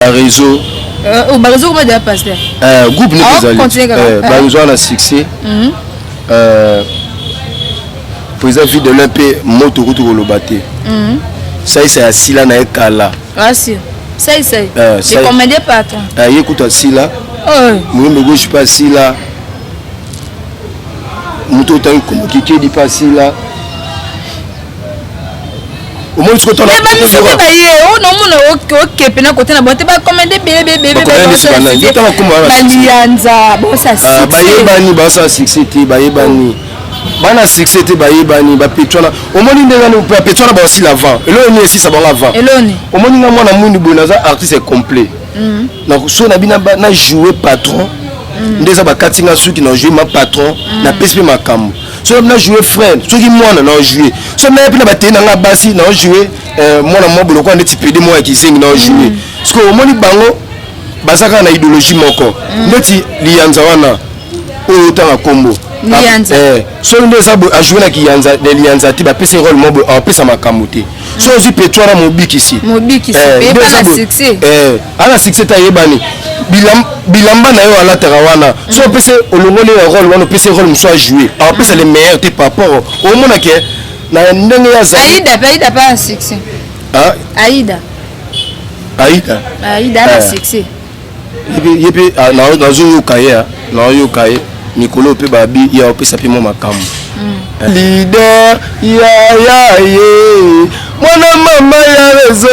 Bareseau. Oh, bareseau koma deya pasteur. Groupe nde ezali bareseau wana succès. Président vie de l'un mpe moto okuti koloba te. Saisa ya sila na ye kala. Saisai comédien patron. Ye kutu asila. Moyombe gauche mpe asila. Moto otangi kombo Kikedi mpe asila. Omoni sikoyo? Bamisu mpe baye o naomona okepe na kote na bango te, bacomédien ebelebele, balianza baosa. Bayebani, baosala succès te. Bayebani, bana succès te. Bayebani, bapetits wana. Omoni ndenge nani bapetits wana baosila avant? Eloko nini esisa bango avant? Eloni. Omoni nga mwana mwindu boye, naza artiste complet. So na bino na joue patron nde eza bakati nga suki na joue ma patron, napesi mpe makambo. So na joue frère, soki mwana na joue, so naye mpe na batei na nga basi na joue mwana mwa boloko ndeti pede moko ya kizengi na joue. Parce omoni bango baza kaka na idéologie moko ndeti liyanza wana oyo otanga nkombo. Soki nde eza ajoue na kiyanza na liyanza te, bapesi rôle moko boye, apesa makambo te. So ozwi petit wana mobikisi. Ana succès te, ayebani. Bilamba na yo alataka wana, so opesi, olongoli ya rôle wana, opesi rôle mosusu ajoue, apesa le meilleur te par rapport omona ke na ndenge ya zali. Aida pe, Aida pe na succès. Aida. Aida. Aida na succès. Ye mpe nazoyoka ye, nazoyoka ye mikolo mpe babi ye apesa mpe mwa makambo. Leader yaya ye mwana mama ya rezo,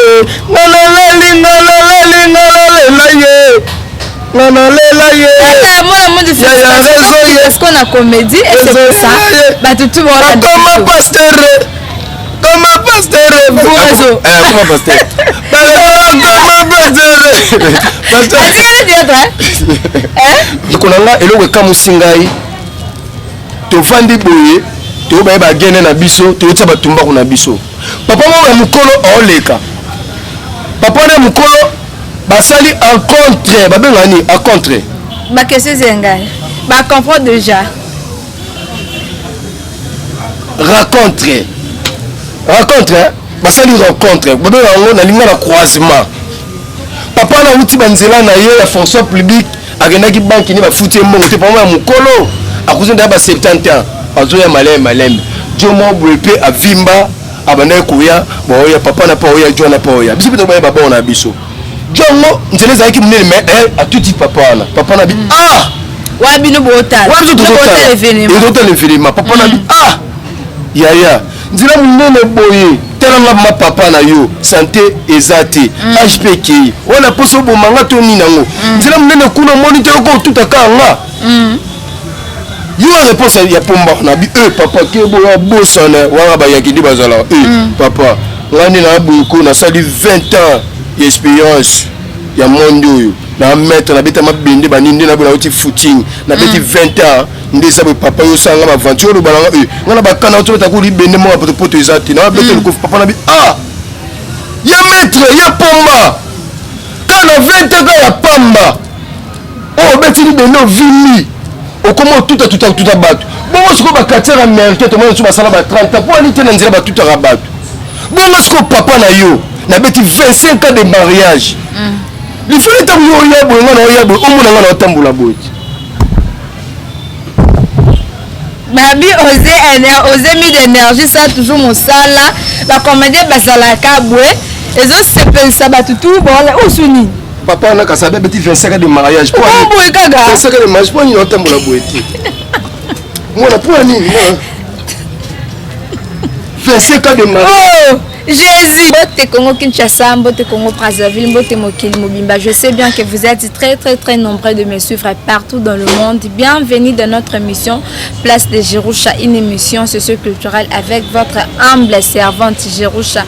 nga nalali, nga nalali, nga nalela ye, nga nalela ye. Mwana monde qu'on a comédie et c'est pour ça bato tu. Bakoma pasteur, koma pasteur. Réseau. Koma pasteur, koma pasteur. Atikali théâtre. Ndeko na nga, eloko ekamusi ngai, tovandi boye, toyobaye bagene na biso, toyotia batumbaku na biso. Papa moko ya mokolo aoleka, papa wana ya mokolo basali encontre, babengaka nini, encontre? Baquestion eza ngai, bacomprendre déjà. Rencontre, rencontre, basali rencontre, babengaka yango nalinga na croisement. Papa wana awuti banzela na ye ya fonction publique, akendaki banki nde bafuti ye mbongo te. Papa ya mokolo akuzi nde ya ba 70 ans, azoya malembe malembe. Jo moko boye mpe avimba, abandaki koya baoya papa na mpe oya jo wana mpe oya biso mpe tobayeba babongo na biso. Jo yango nzela ezalaki monene, mais atuti papa wana. Papa na bi ah. Wa bino botala. Wana biso tozotala événement. Papa na bi ah, yaya, nzela monene boye, tala nga ma papa na yo, santé eza te, âge mpe ekei wana, mposo obomanga to nini yango? Nzela monene kuna omoni te, oko otutaka nga yo. Réponse ya pomba na bi e papa kebo ya bosana wana, bayaki nde bazalaka e papa nga nde na boyeko, nasali 20 ans ya expérience ya monde oyo na maître, nabeta mabende banini nde naboye, nauti footing, nabeti 20 ans nde eza boye. Papa, yo osala nga baventure, oloba nanga e nga na bakana otobeta ku libende moko ya potopoto eza te, na babeta likofi. Papa na bi ah, ya maître ya pomba kaka na 20 ans kaka ya pamba oyo obeti libende, ovimbi, okoma otuta tuta tuta bato bongo. Sikoyo baquartier américain tomona so basala ba 30 ans mpo ani te na nzela batutaka bato bongo. Sikoyo papa na yo, nabeti 25 ans de mariage, lifali ntango yo oya boye, nga na oya boye, omona nga na otambola boye te. Babi oze mis d'énergie, ça toujours mosala. Bacomédien bazalaka boye, ezosepelisa bato tu bola osu nini. Papa wana kasi abeti 25 ans de mariage. Boye kaka. 25 ans de mariage, mpo nini otambola boye te mwana? Mpo nini 25 ans de mariage? Oh Jésus! Mbote Congo Kinshasa, Mbote Congo Brazzaville, Mbote Mokili Mobimba. Je sais bien que vous êtes très très très nombreux de me suivre partout dans le monde. Bienvenue dans notre émission Place de Jerusha, une émission socio-culturelle avec votre humble servante Jerusha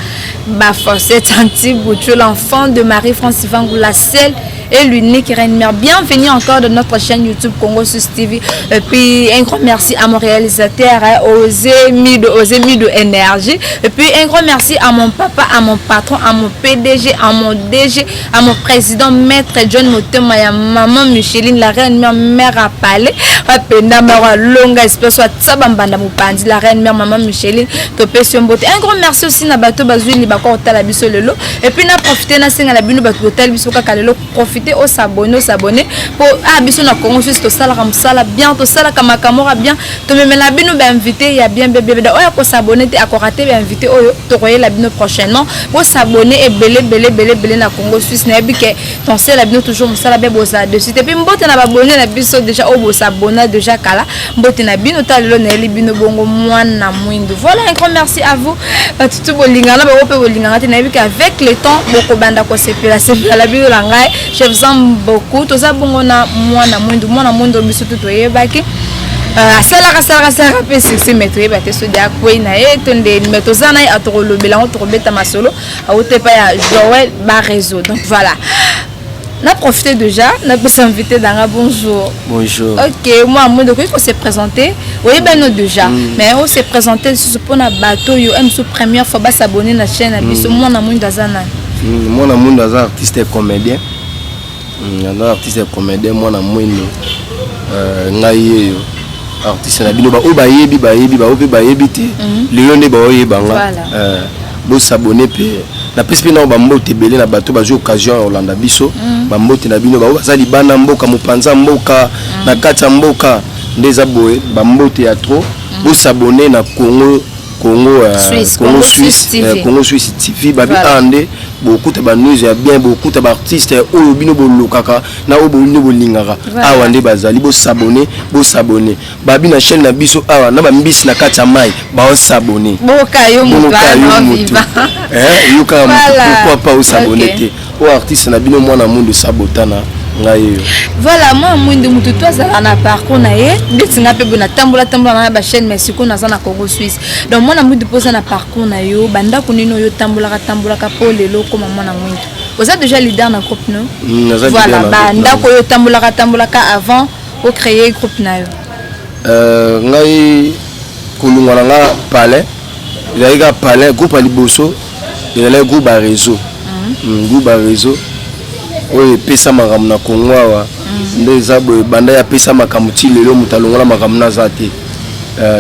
Bafosset Antibouchou, l'enfant de Marie-France Vangou, la seule Et l'unique reine mère. Bienvenue encore de notre chaîne YouTube Congo Suisse TV. Et puis un grand merci à mon réalisateur hein, Osé Mido, Osé Mido Énergie. Et puis un grand merci à mon papa, à mon patron, à mon PDG, à mon DG, à mon président Maître John Motema ya maman Micheline, la reine mère, mère à palais. Penda mère longa espèce tsaba mbanda mopanzi, la reine mère maman Micheline, topesi yo mbote. Un grand merci aussi na bato bazwi libaka otala biso lelo. Et puis na profiter na senga na bino bato botali biso kaka lelo, profiter os'abonner, os'abonner po ah biso na Congo Suisse tosalaka mosala bien, tosalaka makambo ya bien, tomemela bino bainvité ya bien bien bien. Oyo akos'abonner te akorater bainvité oyo tokoyela bino prochainement. Bos'abonner ebele ebele ebele ebele na Congo Suisse. Nayebi ke tonsela bino toujours mosala be, bozala dessus. Et puis mbote na babone na biso déjà oyo bos'abonna déjà kala, mbote na bino. Ta lelo nayeli bino bongo mwana mwindu. Voilà, un grand merci à vous bato tu bolingana bango mpe bolinganga te. Nayebi ke avec le temps bokobanda kosepela sepela bino na ngai. Je vous aime beaucoup. Toza bongo na mwana mwindu. Mwana mwindu biso tu toyebaki asalaka asalaka asalaka mpe succès, mais toyeba te soki akwei na ye to ndeni. Mais toza na ye, tokolobela yango, tokobeta masolo auta epai ya Joël Bareseau. Donc voilà, na profité déjà napesa invité danga bonjour. Bonjour. Ok, moi mwindu, okoki kose présenter, oyebano déjà, mais ose présenter lisusu mpona bato oyo mosusu première fois bas'abonner na chaîne na biso. Mwana mwindu aza nani? Mwana mwindu aza artiste et comédien. Aza artiste et comédien. Mwana mwindu, ngai yeyo artiste na bino. Baoyo bayebi bayebi, baoyo mpe bayebi te, lelo nde baoyebanga. Bos'abonner mpe napesi mpe nao bambote ebele na bato bazwi occasion ya kolanda biso. Bambote na bino baoyo baza libanda mboka, mopanza mboka, na kati ya mboka. Nde eza boye, bambote ya trop. Bos'abonner na Congo Suisse, Congo Congo Suisse, Suisse TV. Congo Suisse TV babi. Voilà. Awa nde bokuta banews ya bien, bokuta baartiste oyo bino bolukaka na oyo bino bolingaka. Voilà. Awa nde bazali. Bos'abonner, bos'abonner babi na chaîne na biso awa na bambisi na kati ya mai baos'abonner. Boka yo moto. Boka yo moto. Viva. Eh, yo kaka moto. Voilà. Pourquoi pas os'abonner te? Oyo artiste na bino mwana mundu sabotana ngai oyo. Voilà, mwa mwindu, motu to azala na parcours na ye. Ndeti nga mpe boye natambola tambola na bachaîne, mais sikoyo naza na Congo Suisse. Donc mwana mwindu, mpo oza na parcours na yo, bandako nini oyo otambolaka tambolaka mpo lelo okóma mwana mwindu? Oza déjà leader na groupe, no? Naza leader Voilà. na groupe na. Bandako oyo otambolaka tambolaka avant ocréer groupe na yo? Ngai kolongwa na nga palais, ezalaki kaka palais. Groupe ya liboso ezalaki groupe ya réseau. Groupe ya réseau oyo epesa makambo na Kongo awa. Nde eza boye, banda ya apesa makambo ti lelo, moto alongola makambo naza te.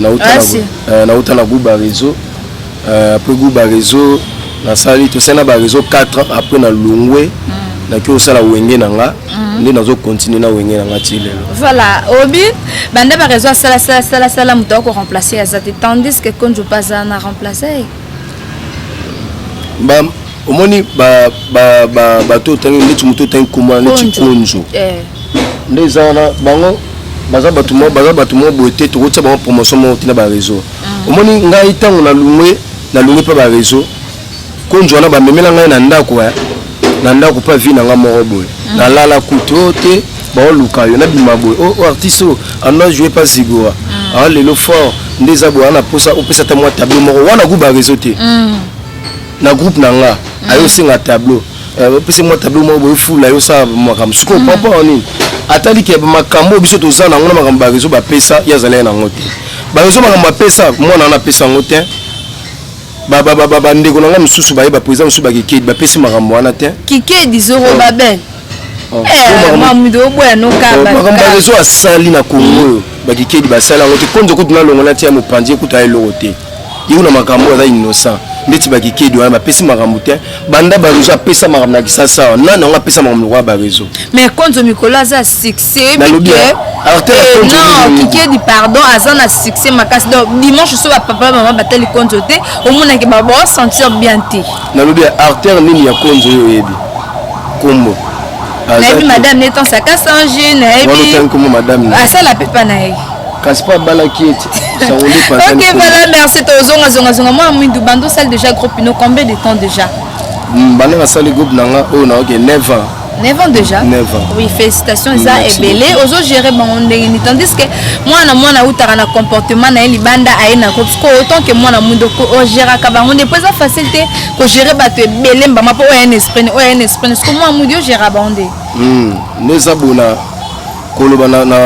Nauta Ah, na si. Nauta na groupe ya réseau. Après groupe ya réseau nasali, tosali na baréseau 4 ans. Après nalongwe, naki kosala wenge na nga. Nde nazocontinuer na wenge na nga ti lelo. Voilà, obi banda baréseau asala sala sala sala, moto akoremplacer aza te, tandis que Konjo mpe aza na remplace ye. Ba omoni bato otangi neti moto otangi komona neti Konzo. Nde eza wana, bango baza bato mo, baza bato mo boye te. Tokotia bango promotion moko te na baréseau. Omoni ngai ntango nalungwe, nalungwe mpe baréseau. Konzo wana bamemela ngai na ndako, na ndako mpe avi na nga moko boye. Nalala kutu oyo te, baoluka yo nabima boye. O artiste oyo ando joue pa Zigora aa lelo fort. Nde eza boye, wana posa opesa ata mwa tableau moko wana groupe baréseau te. Na groupe na nga aye osenga tableau, opesi mwa tableau moko boye, fula yo osala makambo. Sikoyo papa wa nini atali ke makambo oyo biso toza nango na makambo baréseau bapesa, ye azalaki nango te. Baréseau makambo bapesa mwana wana apesa yango te. Bandeko na nga mosusu baye, baprésident mosusu bakekedi, bapesi makambo wana te. Kikedi Zorobabel. Oh. Mamudo oboya nokaba. Makambo baréseau asali na Kongo oyo bakikedi basali yango te. Konzo kutu nalongola ti ya mopanzi, ekuta eloko te. Ye kuna makambo oyo aza innocent. Ndeti bakikedi wana bapesi makambo te. Banda baréseau apesa makambo na Kisasa awa, nani yango apesa makambo lokola baréseau? Mais Konzo mikolo aza succès. Nalobi, artère ya Konzo non nini? Kikedi, pardon, aza na succès makasi. Donc dimanche so bapapa mama batali Konzo te, omonaki baosentir bien te. Nalobi, artère nini ya Konzo oyo oyebi kombo? Nayebi madame netansaka sange. Wana Nayebi. Otangi kombo madame na Asala pepa na ye. Kasi mpo abalaki ete sango nde. Ok, voilà, merci. Tozonga zonga zonga. Mwana mwindu, bando osali déjà groupe ino combien de temps déjà? Banda nasali groupe na nga oyo naoke 9 ans. 9 ans déjà. 9 ans. Oui, félicitations, eza ebele. Ozogérer bango ndenge nini? Tandis que mwana mwana autaka na comportement na ye libanda, aye na groupe. Siko autant que mwana mundu, ogéraka bango nde? Po eza facile te kogérer bato ebele mbama, mpo oyo un esprit, oyo un esprit. Siko mwana mundu, ogéra bango nde? Nde eza bona koloba na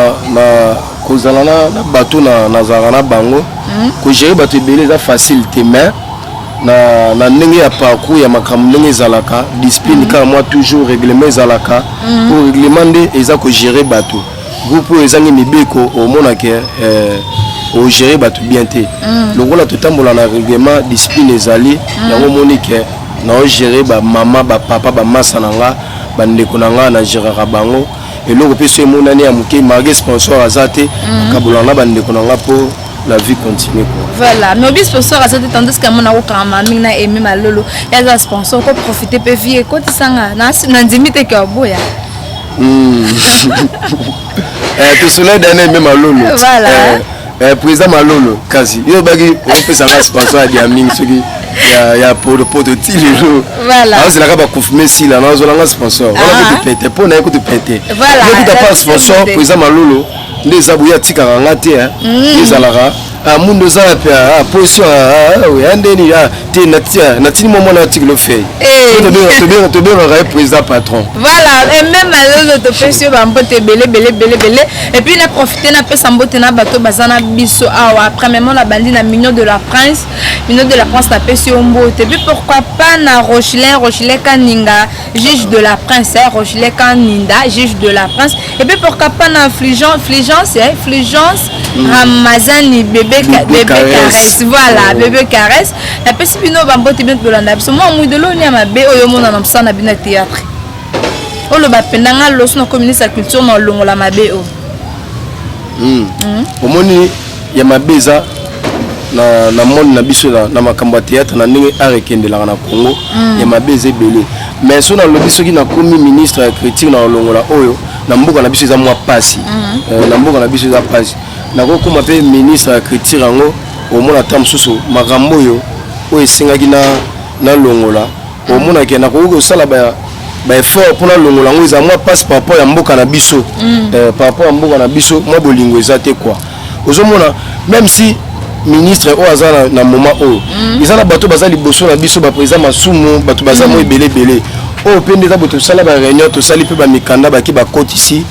kozala na bato nazalaka na bango. Kogérer bato ebele eza facile te, mais na ndenge ya parcours ya makambo, ndenge ezalaka, discipline kaka mwa toujours, règlement ezalaka. Po règlement nde eza kogérer bato. Groupe oyo ezangi mibeko, omonake ogérer bato bien te. Lokola totambola na règlement, discipline ezali, yango omoni ke naogérer bamama, bapapa, bamasa na nga, bandeko na nga, nagéraka bango. Eloko mpe so emonani ya moke, malgré sponsor aza te, akabolaka na bandeko na nga mpo la vie continue, quoi. Voilà, mais obi sponsor aza te, tandis que amona kokangama mingi na Aime Malolo, ye aza sponsor, koprofite mpe vie ekotisanga na ndimi te ke oboya. Tosolai dana Aime Malolo. Voilà. Président Malolo, kasi yo obaki opesanga sponsor ya dia mingi, soki ya poto ti lelo. Aozelaka baconfirme sila, nazolanga sponsor wana. Kutu pete mpo na ye, kutu pete. Ye kuta pa sponsor. Président Malolo nde eza boye, atikaka nga te. Ye ezalaka mundu oza pe position ya ndeni te, natini mwa mwana atikelo fei. Tobengaka ye président patron. Voilà, et même Malolo, topesi yo bambote ebele ebele ebele ebele. Et puis na profite napesa mbote na bato baza na biso awa. Premièrement, na bandi na Mignon de la Prince. Mignon de la Prince, napesi yo mbote. Et puis pourquoi pas na Rochelin, Rochelin Kaninga, juge de la Prince, hein, Rochelin Kaninda, juge de la Prince. Et puis pourquoi pas na Fligence, Fligence, hein, Fligence Ramazani, bébé, bébé Caresse. Voilà. Oh. Bébé Caresse, napesi bino bambote. Bino tolanda biso. Mwa mwidolo oni ya mabe oyo omona na mosala na bino ya théâtre, oloba mpenza nga loso na communiste ya culture na olongola mabe oyo? Omoni, ya mabe eza na monde na biso, na makambo ya théâtre, na ndenge art ekendelaka na Congo. Ya mabe eza ebele, mais so nalobi soki nakomi ministre ya culture na olongola oyo na mboka na biso, eza mwa pasi. Na mboka na biso eza pasi. Nakokóma mpe ministre ya culture yango, omona ata mosusu makambo oyo esengaki nalongola, omonake nakoki kosala baeffort mpona longola yango. Eza mwa mpasi par rapport ya mboka na biso. Par rapport ya mboka na biso, mwa bolingo eza te, quoi. Ozomona, même si ministre oyo aza na moment oyo, eza na bato baza liboso na biso, baprésident Masumu, bato baza mo ebele ebele oyo mpe nde eza boye. Tosala baréunion, tosali mpe bamikanda, baki bakotisi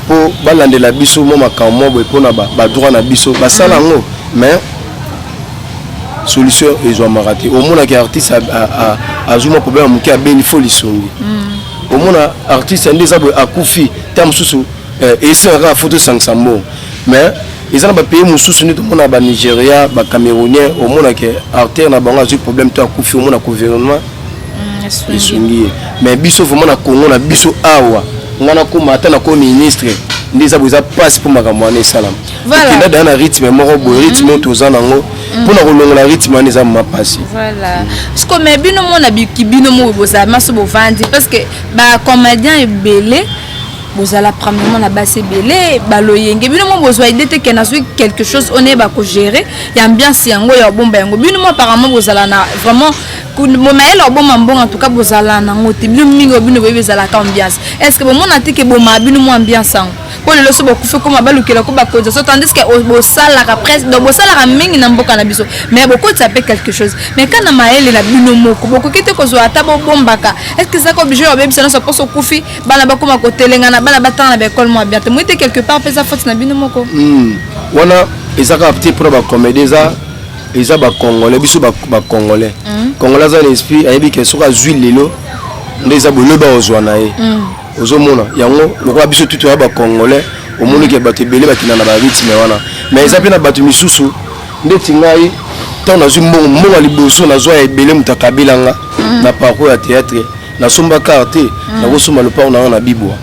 mpo balandela biso mwa makambo mwa boye mpona badroit na biso. Basala yango, mais solution ezwamaka te. Omonaki artiste azwi mwa problème ya moke, abeli, fo lisongi. Omona artiste nde eza boye, akufi ta mosusu, esengaka kaka fo tosangisa mbongo. Mais eza na bapays mosusu nde tomona, banigéria, bacamerounais, omonake artiste na bango azwi problème to akufi, omona gouvernement esungi ye. Mais biso vraiment na Congo na biso awa, nga nakóma ata nako ministre, nde eza boye, eza mpasi mpo makambo wana esalama. Okenda daya na rythme moko boye, rythme oyo toza nango, mpona kolongola rythme wana eza mama mpasi. Voilà, siko mais bino mona biki, bino moko bozala maso bovandi, parce que bacomédien ebele bozala premièrement na basi ebele, baloyenge. Bino mo bozwa idée te ke nazwi quelque chose oyo nayeba kogérer ya ambiance yango, ya obomba yango? Bino mo apparemment bozala na vraiment mayele obomba mbongo. En tout cas bozala nango te, bino mingi oyo bino boyebi ezalaka ambiance. Est ce que bomona te ke bomaka bino mo ambiance yango, mpo lelo so bokufi, koma balukela ko bakonza so, tandis que bosalaka presque, donc bosalaka mingi na mboka na biso, mais bokotisa mpe quelque chose, mais ka na mayele na bino moko bokoki te kozwa ata bobombaka? Est ce que ezaka obligé babebisa nyonso mposo okufi, bana bakóma kotelengana, bana batanga na baekole mwa bien te? Moi te, quelque part mpe eza faute na bino moko. Wana eza kaka te mpona bacomédie, eza bacongolais, biso bacongolais. Congolais aza na esprit, ayebi ke soki azwi lelo nde eza boye, lobi akozwa na ye. Ozomona yango, lokola biso tutu ya bacongolais, omoni ke bato ebele bakenda na barythme wana. Mais eza mpe na bato misusu ndeti ngai, ntango nazwi mbongo, mbongo ya liboso nazwa ya ebele, moto akabelanga na parcours ya théâtre, nasomba car te, nakosomba lopango nanga na Bibwa.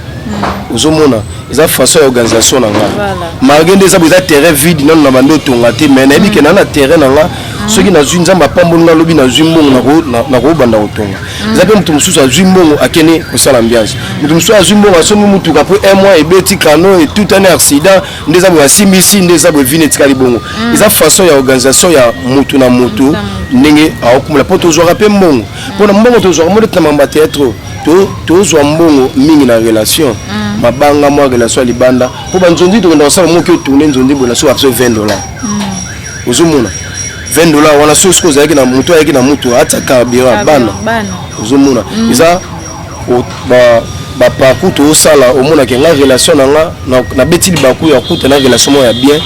Ozomona, eza façon ya organisation na nga. Malgré nde eza boye, eza terrain vide nano na bandi otonga te, mais nayebi ke na na terrain na nga. Soki nazwi, Nzambe apamboli nga, alobi nazwi mbongo, nakobanda kotonga. Eza mpe moto mosusu azwi mbongo, akende kosala ambiance. Moto mosusu azwi mbongo, asombi mutuka, po un mois ebeti kano, etutani, accident. Nde eza boye, asimbisi. Nde eza boye, vine etikali bongo. Eza façon ya organisation ya motu na motu, ndenge aokumula. Mpo tozwaka mpe mbongo, mpona mbongo tozwaka mo neti na mambo ya théâtre, tozwa mbongo mingi na relation mabanga, mwa relation ya libanda. Mpo banzondi tokenda kosala, moki otourne nzondi boye na so aso 20 $. Ozomona 20 $ wana, so soki ozalaki na motu, ayaki na motu, atia carburant, bana. Ozomona, eza baparcours tozosala. Omonake nga relation na nga, nabeti libaku ya kuta na relation moko ya bien,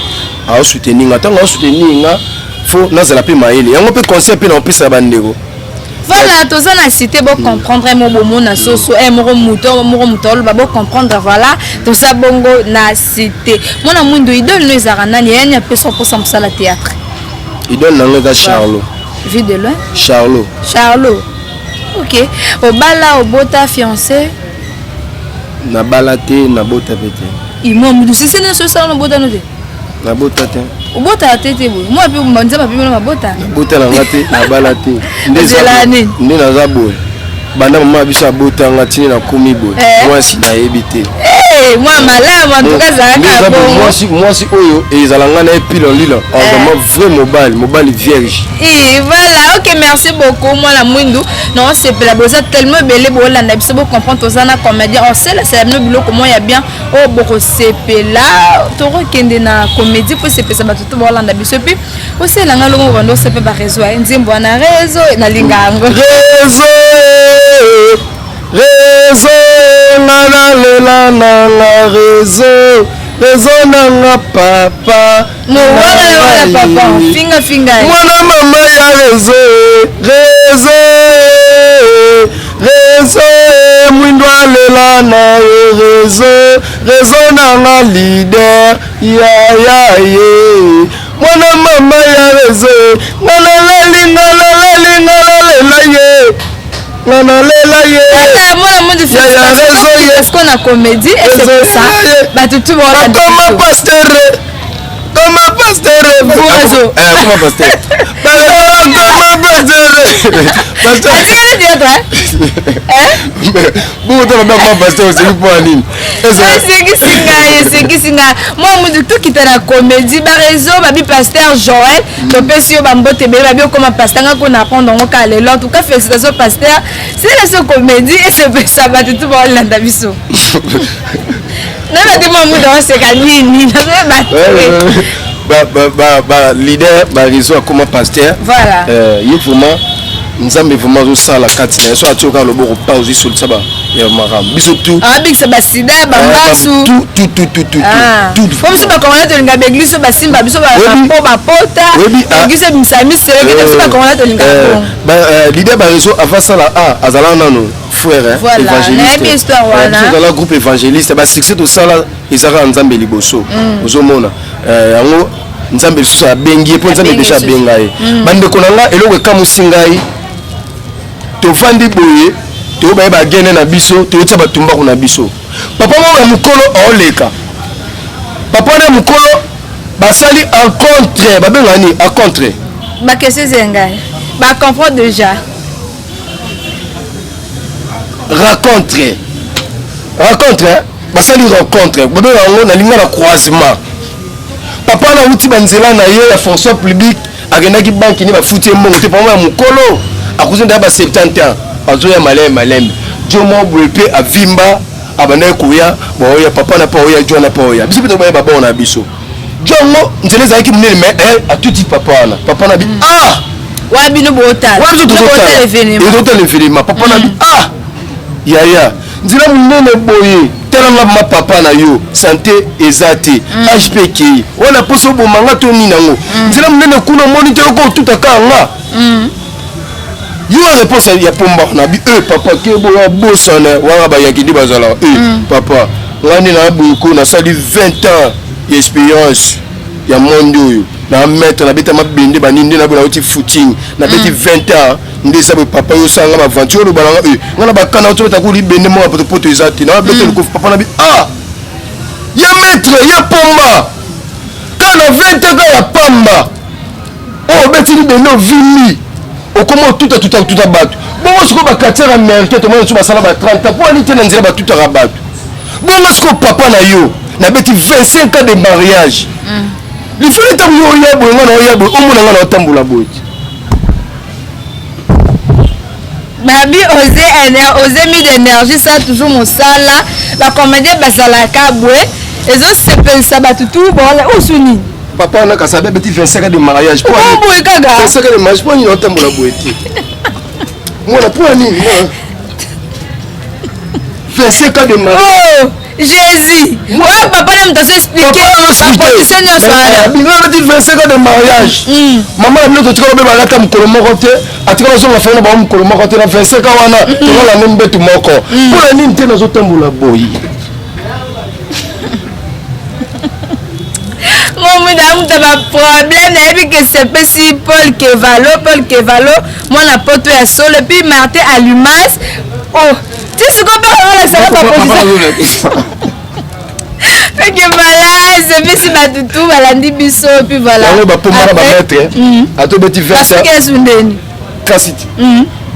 aosoutenir nga. Ntango aosoutenir nga, faut nazala mpe mayele. Yango mpe conseil mpe na opesaka bandeko. Voilà, toza na cité, bocomprendre mo bomona soso e moko, moto moko, moto oloba, bocomprendre. Voilà, toza bongo na cité. Mwana Mwindu, idole no ezalaka nani? Eyani apesa mposa mosala théâtre? Idole na nga eza Charlot. Vie de loin? Charlot. Charlot, ok. Obala, obota, fiancé? Nabala te, nabota mpe te. Imwa mutu sise nyonso osala, nobota no te? Nabota te. Obotaka te te boye? Mwa mpe Nzambe apimela mabota. Nabota na nga te, nabala te. Ozela nini? Nde naza boye, banda mama na biso abotanga tini nakomi boye, mwasi nayebi te. Mwa malamu antuka, azalaka bongo. Mwasi, mwasi oyo ezala nga na ye pilo lilo, vraiment vrai mobali, mobali vierge. Voilà, ok, merci beaucoup mwana Mwindu. Naosepela, boza tellement ebele boolanda biso. Bocomprendre, toza na comédien, oselasela bino biloko moko ya bien oyo bokosepela. Tokokende na comédie mpo esepesa bato to baolanda biso. Et puis oselanga longo bando osepe baréseau ya nzembo wana, réseau, nalinga yango. Réseau, réseau, nga nalela nanga réseau, réseau nanga papa. Wana wana papa, finga finga. Mwana mama ya réseau, réseau, réseau, Mwindo alela na ye réseau, réseau nanga leader ya ya ye. Mwana mama ya réseau, nga naleli, nga naleli, nga nalela ye, nga nalela ye. Mwana Mundu, est-ce na comédie esepesa bato tu? Bakoma pasteur, koma pasteur. Réseau. Koma pasteur, koma pasteur. Atikali théâtre. Bongo tala, bakoma pasteur, oseki mpo ya nini? Esekisi ngai, esekisi ngai. Mwa mutu, tokita na comédie. Baréseau babi pasteur Joel, topesi yo bambote ebele. Babi okoma pasteur, nga kona apprendre yango kaka lelo. En tout cas, félicitation pasteur. Sela so comédie esepesa bato tu baolanda biso. Nayeba te mwa mutu aoseka nini, nazoyeba te. Ba leader baréseau akoma pasteur. Voilà. Ye vraiment, Nzambe vraiment azosala kati na ye. So atie kaka loboko pa, ozwi solisa ya makambo biso tu. Abikisa basida, bambasu. Tout, tout, tout, tout, tout. Po biso bakongolais tolinga baeglise oyo basimba biso bapo bapota, église ebimisa miseleke. Biso bakongolais tolinga bongo. Leader baréseau, avant sala a azalaka nano frère évangéliste. Azala groupe évangéliste. Basuccès tosala ezalaka Nzambe liboso. Ozomona yango, Nzambe lisusu abengi ye, mpo Nzambe déjà abenga ye. Bandeko na nga, eloko ekamusi ngai, tovandi boye, toyobaye bagene na biso, toyotia batumbako na biso. Papa moko ya mokolo aoleka, papa wana ya mokolo basali encontre, babengaka nini, encontre? Baquestion eza ngai, bacomprendre déjà. Rencontre, rencontre, basali rencontre, babengaka yango nalinga na croisement. Papa wana awuti banzela na ye ya fonction publique, akendaki banque, nde bafuti ye mbongo te. Papa ya mokolo akuzi nde ya ba 70 ans, azoya malembe malembe. Jo moko boye mpe avimba, abandaki koya baoya papa na mpe oya jo wana mpe oya biso mpe tobayeba babao na biso. Jo yango, nzela ezalaki monene, mais atuti papa wana. Papa na bi ah. Wa bino botala. Wa biso tozotala événement. Papa na bi ah, yaya, nzela monene boye, talanga ma papa na yo, santé eza te, âge mpe ekei wana, mposa obomanga to nini yango? Nzela monene kuna, omoni te, oko otutaka nga yo. Réponse ya pomba na bi e papa ke boya bosana wana, bayaki nde bazalaka e papa. Nga nde na boyeko, nasali 20 ans ya expérience ya monde oyo. Na maître, nabeta mabende banini nde naboye, nauti footing, nabeti 20 ans nde eza boye. Papa, yo osala nga baventure, oloba nanga nga na bakana otobeta ku libende moko ya potopoto eza te, na babeta likofi. Papa na bi, ah, ya maître ya pomba kaka na 20 ans, kaka ya pamba oyo obeti libende, ovimbi, okoma otuta tuta tuta bato. Bongo sikoyo baquartier américain, tomona so basala ba 30 ans, mpo ani te na nzela batutaka bato. Bongo sikoyo papa na yo, nabeti 25 ans de mariage, lifali ntango yo oya boye, nga na oya boye, omona nga na otambola boye te. Babi oze mis d'énergie, ça toujours mosala. Bacomédien bazalaka boye, ezosepelisa bato tu bola osu nini. Papa wana kasi abeti 25 ans de mariage. Boye kaka. 25 ans de mariage, mpo nini otambola boye te mwana? Mpo nini 25 ans de mariage? Oh Jésus, oyo papa na moto azo expliquer baposition nyonso wana. Bino abeti 25 ans de mariage, mama na bino totikala obebaka ata mokolo moko te, atikala ozonga fai na bango mokolo moko te. Na 25 ans wana tolala nde mbetu moko, mpona nini te nazotambola boye? Momwinda amuta baproblème. Nayebi ke sepesi Paul Kevalo, Paul Kevalo mwana poto ya solo, et puis Martin Alumas. Oh, ti sikoyo mpe olakisaka baposition. Ok, voilà, sepesi bato tu balandi biso, puis voilà. Yango bapomba na bamaître atobeti 20. Basuki esundeni. Kasi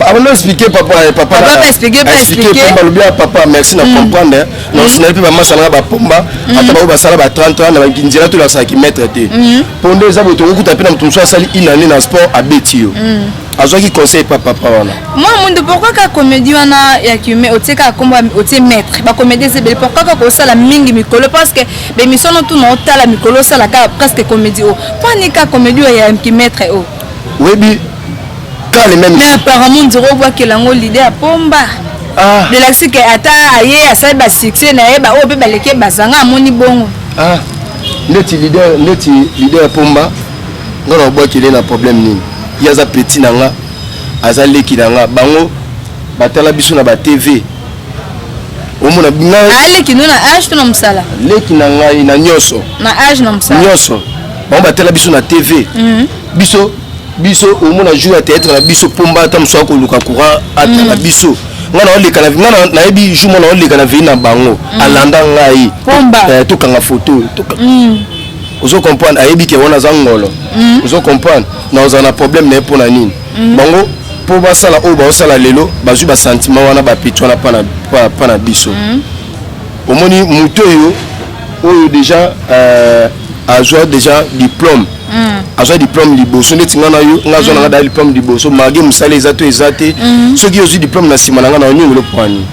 abanda expliquer papa, papa. Papa expliquer, pa expliquer. Pomba alobi ya papa, merci na comprendre. Na osinali mpe bamasa nanga bapomba, ata bango basala ba 30 ans na nzela, tolakisaki maître te, mpo nde eza boye. Tokokuta mpe na moto mosusu asali une année na sport, abeti yo. Azwaki conseil pa papa wana. Mwa mundu, pourquoi ka comédie wana ya kume otie kaka kombo, otie maître? Bacomédie eza ebele, pourquoi kaka osala mingi mikolo? Parce que bémission no tuna otala mikolo, osala kaka presque comédie oyo. Mpo ani ka comédie oyo ya kimaître oyo? Oyebi ka le même. Mais apparemment ndiro obwakela yango leader ya pomba. Ah. Delakisi ke ata aye asali basuccès na ye, baoyo mpe baleki bazanga amoni bongo. Ah, neti leader, neti leader ya pomba, nga na obwakele na problème nini? Ye aza petit na nga, aza leki na nga. Bango batala biso na ba TV, omona ngai. Aleki no na age to na mosala? Leki na ngai na nyonso. Na age, na mosala? Nyonso. Bango batala biso na TV. Biso omona jour ya théâtre na biso, pomba ata mosu akoluka courant atala biso. Nga naoleka na nga nayebi jour mo naoleka na vei na bango, alanda ngai. Pomba. Tokanga photo. Ozo comprendre, ayebi ke wana aza ngolo. Ozo comprendre, na ozala na problème na ye mpo na nini? Bango mpo basala oyo baosala lelo, bazwi basentiment wana, bapeti wana mpa na biso. Omoni moto oyo déjà azwa déjà diplôme, azwa diplôme liboso neti nga na yo, nga azwa na nga da diplôme liboso, malgré mosala eza to eza te. Soki ozwi diplôme na nsima na nga, na onyongelo poani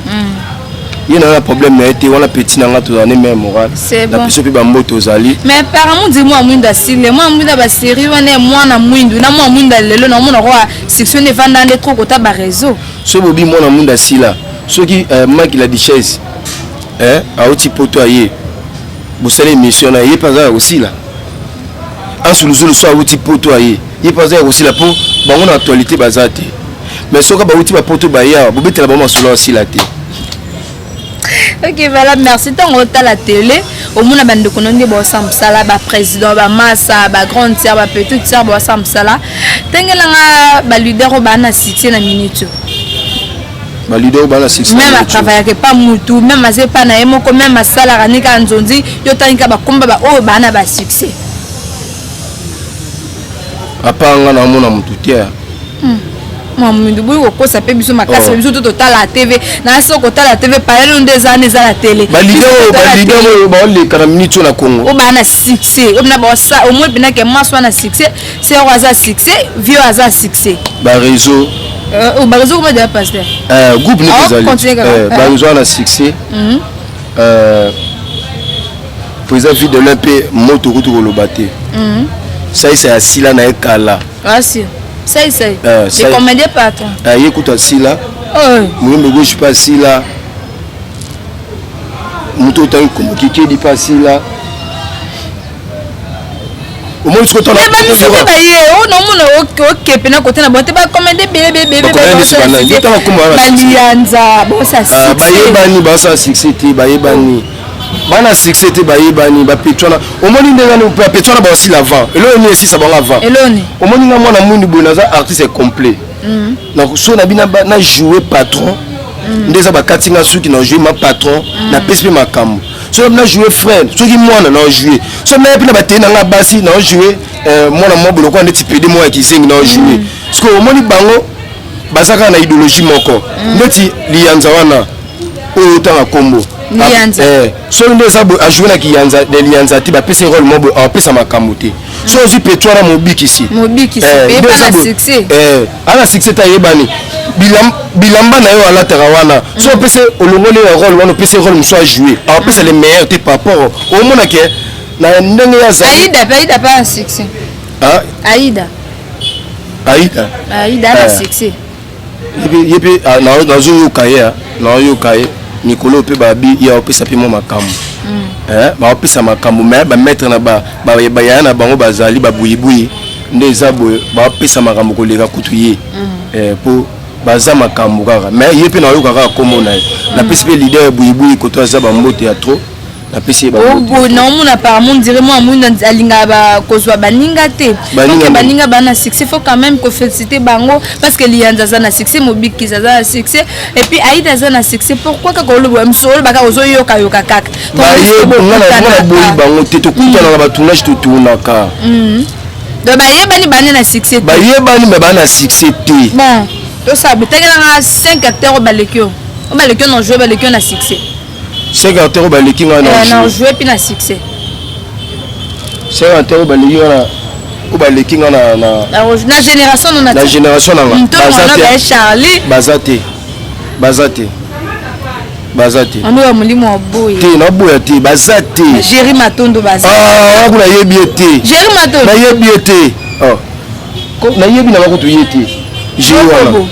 ye na nga na problème na ye te. Wana petit na nga, tozala ne même moral. C'est na bon. Biso mpe bambote ozali. Mais apparemment ndi mwa mwindu asile, mwa mwindu basérie wana ya mwana mwindu na mwa mwindu ya lelo, naomona koa succès nde evanda nde trop kota baréseau. Soki bobi mwana mwindu asila, soki Mike la Duchesse auti poto, aye bosala émission na ye, ye mpe aza ya kosila. Ansuluzulu so auti poto, aye, ye mpe aza ya kosila, mpo bango na actualité baza te. Mais soki bauti bapoto, baye awa, bobetela bango masolo, asila te. Ok, voilà, merci. Ntango otala télé, omona bandeko no nde baosala mosala, baprésident, bamasa, bagrande sœur, bapetite sœur baosala mosala. Ntengelanga baleader oyo baa na succès na minute oyo. Baleader oyo baa na succès? Même atravaillaka epa mutu, même aza epa na ye moko, même asalaka ndenge kaka nzonzi. Yo otangi kaka bakomba baoyo baa na basuccès. Apa nga naomona motu te. Mwa mwindu, boyi kokosa mpe biso makasi. Oh. Biso to totala TV na so, kotala TV parallèle nde eza wana, eza na télé. Baleader oyo, baleader oyo baoleka na minute oyo na Congo? Oyo baa na succès, oyo mpena baosa omoi mpena ke mwasi wana succès, se oyo aza succès, vie oyo aza succès. Baréseau. Baréseau koma deya pasteur. Groupe nde Ah, ezali. continue kaka. Baréseau wana succès, président vie de l'un mpe moto okuti koloba te, saisa ya sila na ye kala. Asi sai sai. Sai. Le comédien patron. Ye kutu asila. Oh. Moyembe gauche mpe asila, moto otangi kombo kikedi mpe asila. Omoni sikoyo? Me bamisu mpe baye oyo naomona okepe na kote na bango te, bacomédie ebele. Bacomédie nde soki banani? Yo tanga kombo wana. Balianza baosa succès. Bayebani, baosala succès te, bayebani. Bana succès te, bayebani bapeti wana. Omoni ndenge nani bapeti wana baosila avant? Eloko nini esisa bango avant? Eloni. Omoni nga mwana mwindu boye, naza artiste complet. So na bino na joue patron, nde eza bakati nga suki na joue ma patron, napesi mpe makambo. So na joue frère, soki mwana na joue, so naye mpe na batei na nga basi na joue mwana mwa boye lokola ndeti pede moko ya kizengi na joue. Parce que omoni bango baza kaka na idéologie moko, ndeti liyanza wana oyo otanga nkombo. Liyanza. Soki nde eza boye, ajoue na kiyanza na liyanza te, bapesi rôle moko boye, apesa makambo te. So ozwi petro wana mobikisi. Mobikisi. Nde pe eza na boye. Succès. Ana succès te, ayebani. Bilamba na yo alataka wana, so opesi, olongoli ya rôle wana, opesi rôle mosusu ajoue, apesa le meilleur te par rapport omona ke na ndenge ya azali. Aïda pe, Aïda pe na succès. Ah, Aïda. Aïda. Aïda na succès. Ye mpe ah, nazoyoka ye, ah, nazoyoka ye mikolo mpe babi ye aopesa mpe mwa makambo. Baopesa makambo, mais bamaître na bayaya na bango bazali babuyibui, nde eza boye, baopesa makambo koleka kutu ye. Mpo baza makambo kaka, mais ye mpe nayoka kaka kombo na ye. Napesi mpe leader ya buyibuyi koto aza bambote ya trop, napesi ye bambote. Naomona apparemment dire mwa mwindu alingaka kozwa baninga te. Baninga Donc nini? Baninga baa na succès, faut quand même koféliciter bango, parce que Liyanza aza na succès, Mobikisi aza na succès, et puis Aïda aza na succès. Pourquoi kaka oloba mosu, oloba kaka, ozoyokayoka kaka? Bayeba nga na boyi bango te, tokutana na batournage, totournaka. Donc bayebani, bane na succès te. Bayebani, me baa na succès te. Bon, tosala botangelanga 5 acteurs oyo baleki yo, oyo baleki yo na joue, baleki yo na succès. 5 acteurs oyo baleki nga na na joue? Joue mpe na succès. 5 acteurs oyo baleki nga na, oyo baleki nga na Na génération no. Na génération na nga? Baza Baza te. Te. Charlie. Baza te, baza te, baza te. Ando ya molimo ya boye. Te, naboya te, baza te. Géri Matondo baza. Ah, wana kuna nayebi ye te. Géri Matondo. Nayebi ye te. Oh. Nayebi nanga kutu ye te, Géri wana. Bobo,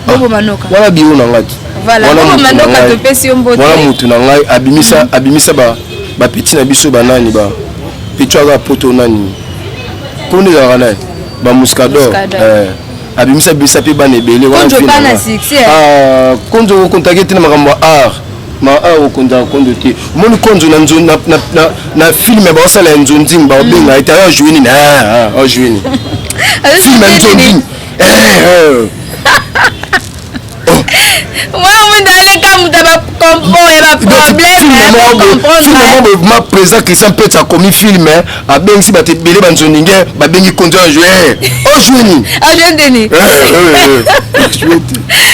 Bobo Manoka. Wana biro na ngai te. Voilà, Wana Bobo mutu na Manoka, ngai. topesi yo mbote. Wana mutu na ngai abimisa, abimisa ba bapeti na biso banani, ba petit aza poto nani, kombo ezalaka nani, bamuscador. Muscador. Abimisa bimisa mpe bana ebele wana. Konzo Vie pa na na nga. succès. Ah, konzo okontake te na makambo ya art, ma art okontaka konzo te. Omoni konzo na film baosala ya nzonzing, baobenga ete ayo ajoue nini, ajoue nini, film ya nzonzing. Mwana mwindu aleka moto ya bacompo ya baproblème. Film ma président Christian Pete akomi film, abengisi bato ebele banzoninge, babengi konzo ajoue, ojoue nini? Ajoue ndeni?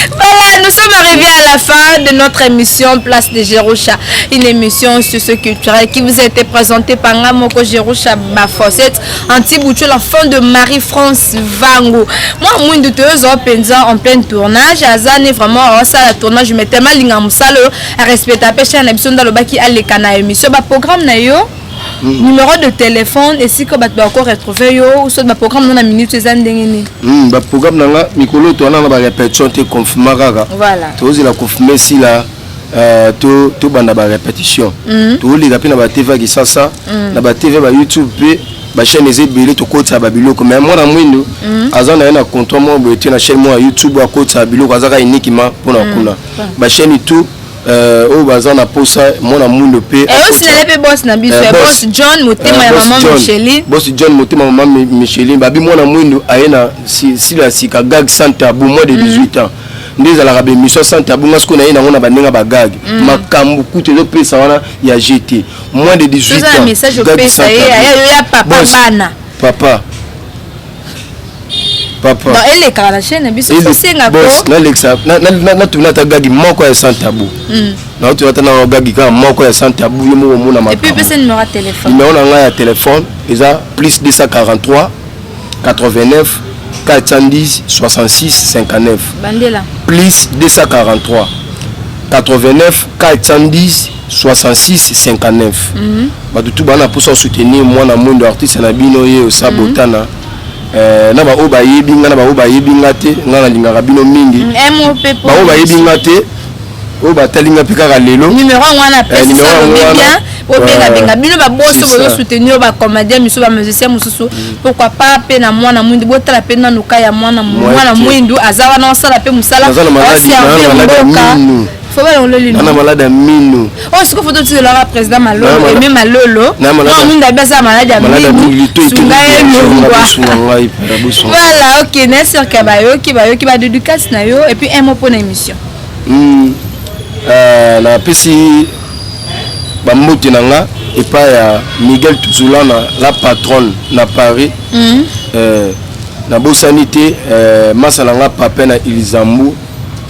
Voilà, nous sommes arrivés à la fin de notre émission Place de Jerusha, une émission socio-culturelle qui vous a été présentée par Ngamoko Jerusha Bafosset, Anti-Boucho, l'enfant de Marie-France Vango. Moi, moi, de 2 ans, en plein tournage, Azane vraiment, ça, la tournage, mais tellement linga musalo, à respecter la pêche, na biso ndalobaki aleka na émission, ba programme na yo, numéro de téléphone esika bato bako retrouver yo, soit baprogramme no na minute eza ndenge nini? Baprogramme na nga mikolo towana na barépétition te, confinement kaka. Tozela confinement esila, tobanda barépétition. Toleka mpe na batv ya Kisasa, na batv ba YouTube mpe bachaîne eza ebele, tokotisa babiloko. Mais mwana mwindu aza na ye na contrat moko boye te na chaîne moko ya YouTube akotisa biloko, aza kaka uniquement mpona kuna bachaîne tout. Oyo baza na posa mwana mwindu mpe. Osinale mpe boss na biso, boss John Motema ya mama Micheline. Boss John Motema, mama Micheline, babi mwana mwindu aye na sila ya sika, gag sans tabou, moins de 18 ans, nde ezalaka bémission sans tabou. Nga sikoyo naye nango na bandenge bagag, makambo kutu ezopesa wana ya gt moins de 18 ans. Message opesa ye ya papa bana. Papa, papa. Donc elekaka na chaîne na biso, tosenga ko nalekisa, natuna ata gag moko ya sans tabou, naotuna ata na gag kaka moko ya sans tabou, ye moko omona. Et puis pesa numéro ya téléphone. Numéro na ngai ya téléphone eza plus 243 89 410 66 59. Bandela. Plus 243 89 410 66 59. Bato tu bana mposa soutenir mwana mwindo artiste na bino, ye osa botana. Na baoyo bayebi nga, na baoyo bayebi nga te, nga nalingaka bino mingi. Baoyo bayebi nga te, oyo batali nga mpe kaka lelo. Numéro yango wana apesi, salobi bien, bobengabenga bino baboso bozosoutenir bacomédien misusu, bamusicien mosusu, pourquoi pas mpe na mwana mwindu. Botala mpe nanu ka ya mwana mwindu aza wana, osala mpe mosala, oservir mboka. Faut balongola lino. Na malade ya mino. Oh, sikoyo foto otikelaka président Malolo, Aimé Malolo. Non, minda bi aza malade ya mino. Sunga ye longwa. Voilà, ok, na sûr que bayoki, bayoki ba dédicace na yo et puis un mot pour l'émission. Napesi bambote na nga epai ya Miguel Tuzulana, la patronne na Paris. Nabosani te masa na nga Papin na Ilzambu.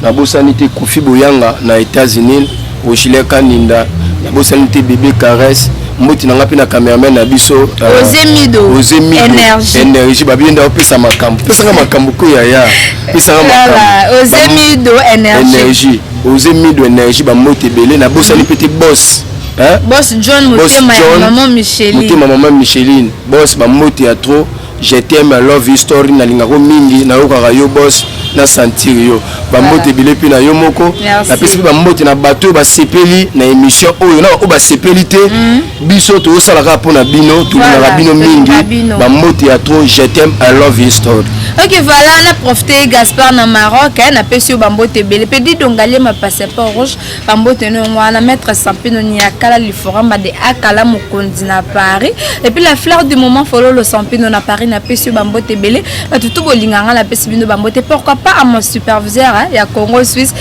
Nabosani te Kofi Boyanga na États-Unis, Rochile Kaninda. Nabosani te bébé Caresse. Mbote na nga mpe na cameraman na biso. Ose Mido. Ose Mido. Énergie. Énergie, babienda opesa makambo, pesanga makambo ko yaya, pesanga makambo. Ose Mido Énergie. Énergie, Ose Mido Énergie, bambote ebele. Nabosani mpe te boss, hein? Boss John Motema ya maman Micheline. Motema maman Micheline, boss, bambote ya trop. Je t'aime, love history, nalingako mingi, nayokaka yo boss, na sentir yo. Bambote ebele mpe na yo moko. Napesi mpe bambote na bato oyo basepeli na émission oyo, na oyo basepeli te. Biso tozosala kaka mpona bino, tolingaka bino mingi. Bambote ya trop, je t'aime, I love history. Ok, voilà, na profité Gaspard na Maroc, napesi yo bambote ebele mpe Didongalema passeport rouge, bambote no yango wana. Maître Sampino Niakala Liforamba de Akala mokonzi na Paris, et puis la fleur du moment Fololo Sampino na Paris, napesi yo bambote ebele. Bato tu bolinganga, napesi bino bambote. Pourquoi pas à mon superviseur, hein, ya Congo Suisse,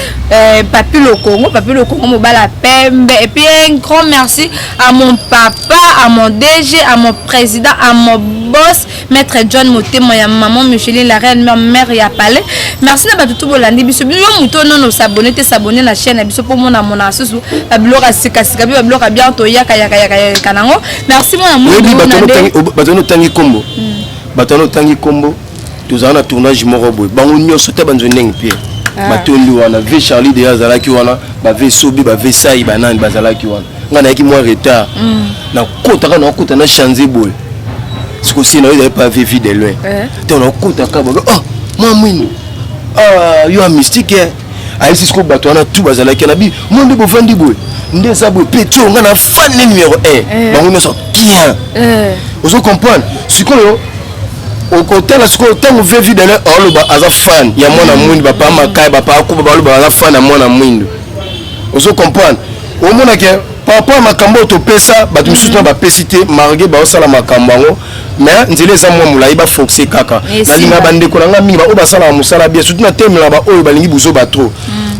Papi Lokongo, Papi Lokongo mobala pembe. Et puis un grand merci à mon papa, à mon DG, à mon président, à mon boss, maître John Motema ya maman Micheline, la reine mère, mère ya palais. Merci na bato tu bolandi biso. Bino yo moto nono s'abonner te, s'abonner na chaîne na biso mpo mona mona susu babiloko ya sikasika mpe babiloko ya bien toyaka yaka yaka yaka nango. Merci mwana. Oyebi, bato wana otangi nkombo, bato wana otangi nkombo, tozala na tournage moko boye, bango nyonso te banzo ndenge pierre batondi wana. Ve Charlie deya azalaki wana, bave Sobi, bave Sai, banani bazalaki wana. Ngai nayaki mwa retard, nakotaka, nakota na change boye. Sikosi na yo ezali pa ve vie de loin ntango nakotaka boye, oh, mwa mwindu yo ya mystique ayebisi. Sikoyo bato wana tu bazalaki na bi mo nde bovandi boye, nde eza boye mpe tio nga na fan ne numéro 1, bango nyonso bien. Ozo comprendre? Sikoyo okotala sikoyo ntango ve vie de loin aoloba aza fan ya mwana mwindu, bapa Makai, bapa Akuba baloba aza fan ya mwana mwindu. Ozo comprendre? Omonake par rapport ya makambo oyo topesa bato misusu na bapesi te, malgré baosala makambo yango, mais nzela eza mwa molai, baforce kaka. Nalinga bandeko na nga mingi baoyo basalaka mosala bien, surtout natemelaka baoyo balingi buzoba trop,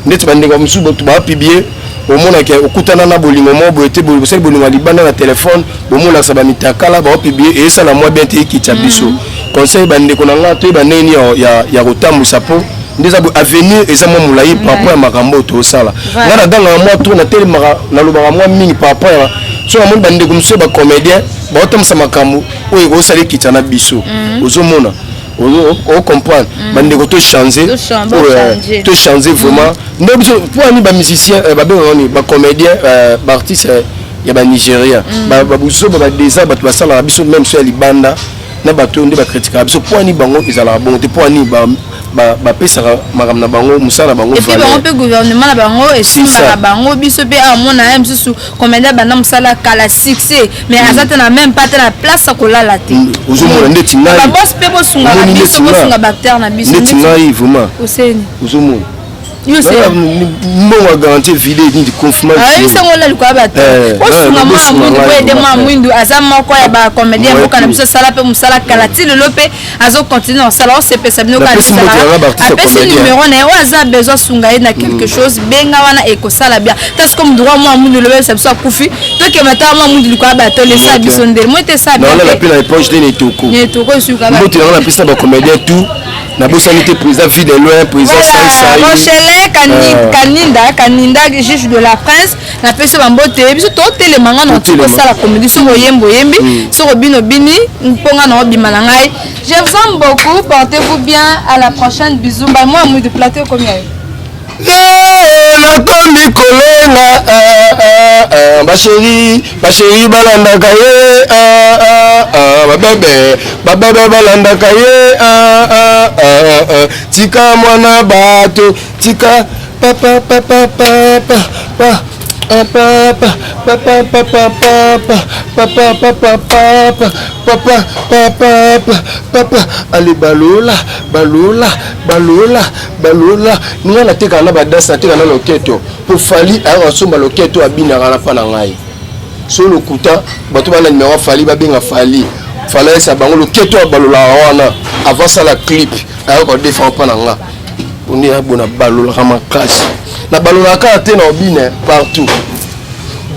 ndeti bandeko mosusu bato bapublier. Omonake okutana na bolingo moko boye te, bosali bolingo ya libanda na telefone, bomonakisa bamitakala, baopublier, eyesala mwa bien te, ekitya biso. Conseil, bandeko na nga, toyeba ndenge nini ya kotambwisa, mpo nde eza avenir eza mwa molai par rapport ya makambo oyo tozosala. Nga nagangaka mwa trop, natelemaka, nalobaka mwa mingi par rapport ya so namoni bandeko mosusu ya bacomédien baotambwisa makambo oyo ekosala ekitya na biso. Ozomona, ocomprendre? Bandeko, tochange, tochange vraiment. Nde biso mpo ani bamusicien babengaka nini, bacomédien, baartiste ya banigérien, babuzoba, badesa bato basalaka biso même so ya libanda na bato oyo nde bakritikaka biso. Mpo ani bango ezalaka bongo te? Mpo ani bapesaka makambo na bango, mosala na bango? Et puis bango mpe gouvernement na bango esimbaka bango. Biso mpe amona ye mosusu comédien banda mosala kala, succès, mais aza te na même pas te na place ya kolala te. Ozomona ndeti ngai. Babos mpe bosungaka biso, bosunga baacteur na biso. Ndeti ngai vraiment. Oseni. Ozomona mbongo ya garantie vide nini, confinement. Ayebisango ola likoya bato. Osunga mwana mwindu po ede mwana mwindu aza moko ya bacomédien mboka na biso. Asala mpe mosala kala, ti lelo mpe azocontinue kosala. Osepesa bino, apesi numéro na ye. Oyo aza besoin asunga ye na quelque chose, benga wana, ekosala bien. Tasiko droit mwana mwindu lobebisa biso akufi, tokema ta mwana mwindu likoya bato lesa biso ndele mo ete esala. Bien na éponge nde netoko. Netoko esuka. Mbote yango napesa bacomédien tout. Nabosani te président vie de loin, président. Rochelet Kaninda, Kaninda juge de la prince, napesi bambote. Biso totelema nga na kosala comédie. Soki oyembi, oyembi, soki obini, obini, mpo nga na obima na ngai. Je vous aime beaucoup, portez-vous bien, à la prochaine, bisous. Ba moi de plateau komi ayo. Nakomi kolenga, bachéri, bachéri balandaka ye, babebe, babebe balandaka ye. Tika mwana bato, tika papa papa papa pa. Papa papa papa papa papa papa papa papa papa papa, ale balola balola balola balola. Nga natekaka na badanse, natekaka na loketo, po Fally ayaka kosomba loketo, abinaka na mpa na ngai. So lokuta, bato bana numéro Fally, babenga Fally. Fally ayesa bango loketo ya balolaka wana avant sala clip, ayaka kodefa mpa na nga. Onde abona balolaka makasi, na balolaka kaka te na obine partout.